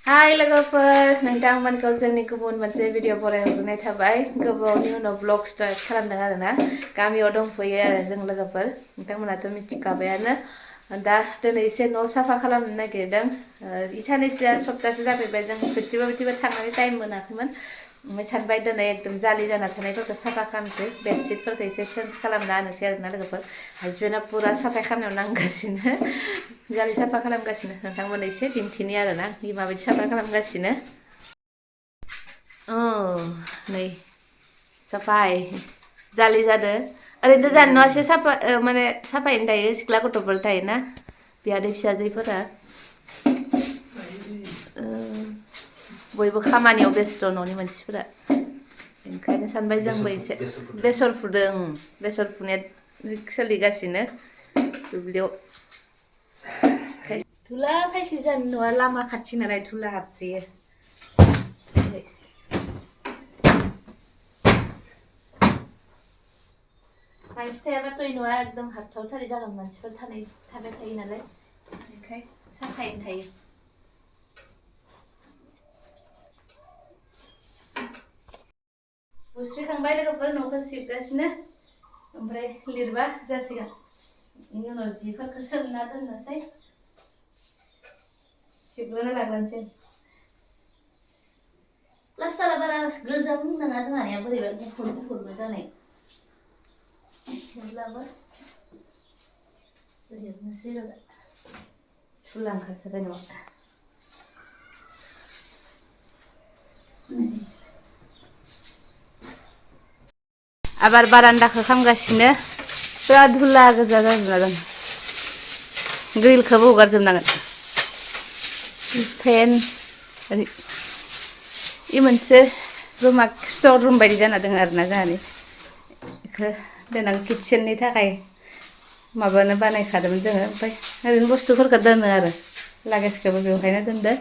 Hai लोगोफोर नोंथांमोनखौ जोंनि गुबुन मोनसे भिडिअ फरायहरनाय थाबाय गोबावनि उनाव ब्लग स्टार्ट खालामदों आरोना गामियाव दंफैयो आरो जों लोगोफोर नोंथांमोनाथ' मिथिखाबायानो दा दिनै एसे न' साफा खालामनो नागिरदों इसानैसोआ सप्तासे जाफैबाय जों बिदिबा थांनानै टाइम मोनाखैमोन सानबाय दिनै एकदम जालि जाना थानायफोरखौ साफा खालामसै बेडशिटफोरखौ एसे चेन्ज खालामना होनोसै आरोना लोगोफोर हासबेन्डआ पुरा साफा खालामनायाव नांगासिनो जालि साफा खालामगासिनो नोंथांमोन एसे दिन्थिनि आरोना माबायदि साफा खालामगासिनो नै साफाय जालि जादो ओरैनो जानि न'आ एसे साफा माने साफायैनो थायो सिख्ला गथ'फोर थायोना बिहादै फिसाजोफोरा बयबो खामानियाव बेस्थ' न'नि मानसिफोरा ओंखायनो सानबाय जोंबो एसे बेसर फुदों बेसर फुनाया सोलिगासिनो दुब्लियाव धुला फायसि जानि न'आ लामा खाथि नालाय धुला हाबसोयो मानसि थायाबाथ' न'आ एकदम हाबथावथारै जागोन मानसिफोर थाबाय थायो नालाय ओंखाय साफायैनो थायो बुस्रिखांबाय लोगोफोर न'खौ सिबगासिनो ओमफ्राय लिरबा जासिगोन बेनि उनाव जिफोरखौ सोमना दोननोसै सिबग्रोना लाग्रोनोसै प्लास्टारा बारा गोजाम नङा जोंहानिया बोरैबा गुफुर गुफुरबो जानाय थेवब्लाबो लिरनोसै आरो धुला ओंखारजोब्बाय न'आ आबार बारान्दाखौ खालामगासिनो बिराद धुला गोजा जाजोबना दं ग्रिलखौबो हगारजोबनांगोन फेन इ मोनसे रुमा स्ट'र रुम बायदि जाना दङ आरोना जोंहानि बेखौ देनां किटचेननि थाखाय माबानो बानायखादोंमोन जोङो ओमफ्राय ओरैनो बुस्थुफोरखौ दोनो आरो लागेजखौबो बेवहायनो दोनदो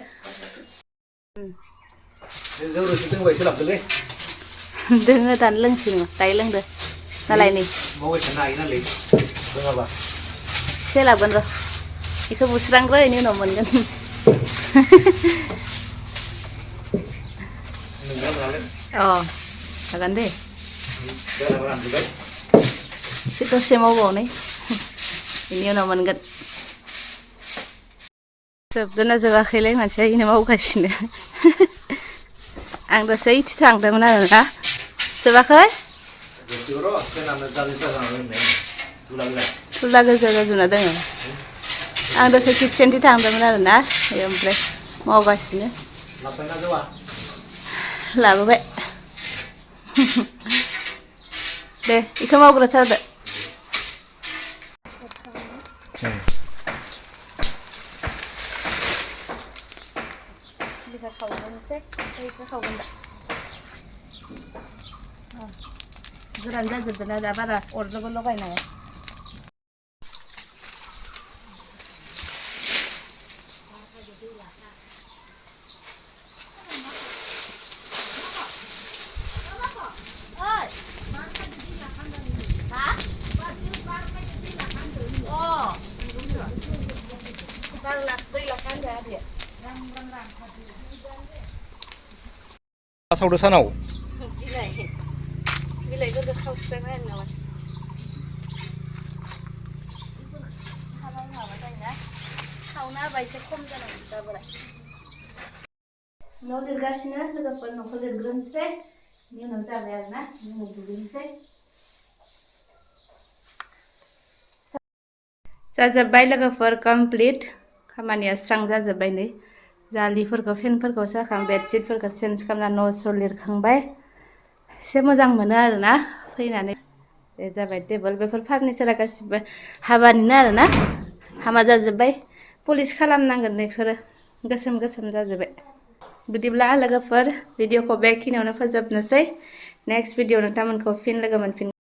जौ रोसि दंबा एसे लाबोदोलै दोङो दानो लोंसै नङा दायो लोंदो नालाय नै मावबाय थानो हायो नालाय रोङाबा एसे लाबोगोन र' बेखौ बुस्रांग्रो बेनि उनाव मोनगोन जागोन दे एसे दसे मावबावनाय बेनि उनाव मोनगोन जोबदोना जोबाखैलाय मानसिया इनो मावगासिनो आं दसे इथि थांदोंमोन आरोना जोबाखै धुला गोजा जाजोबना दङ आं दसे किटचेनथिं थांदोंमोन आरोना ओमफ्राय मावगासिनो लाबोबाय दे बेखौ मावग्रोथारदो बिखौ खावनोसै बेखौ खावगोन दा गोरान जाजोबदोंना दा बारा अरजोंबो लगायनो हाया सावदो सानाव बिलाइफोरखौ खावस्रांना होनो नामा माबा जायोना खावना होबा एसे खम जानांगौ दाबोरा न' लिरगासिनो लोगोफोर न'खौ लिरग्रोनोसै बेनि उनाव जाबाय आरोना बेनि उनाव दुगैनोसै जाजोब्बाय लोगोफोर कमप्लिट खामानिया स्रां जाजोब्बाय नै जालिफोरखौ फेनफोरखौ साखां बेडशिटफोरखौ चेन्ज खालामना न' स' लिरखांबाय एसे मोजां मोनो आरोना फैनानै बे जाबाय टेबोल बेफोर फार्निचारा गासिबो हाबानिनो आरोना हामा जाजोब्बाय पलिश खालामनांगोन बेफोरो गोसोम गोसोम जाजोब्बाय बिदिब्ला लोगोफोर भिडिअखौ बेखिनियावनो फोजोबनोसै नेक्स्ट भिडिअ नोंथांमोनखौ फिन लोगो मोनफिन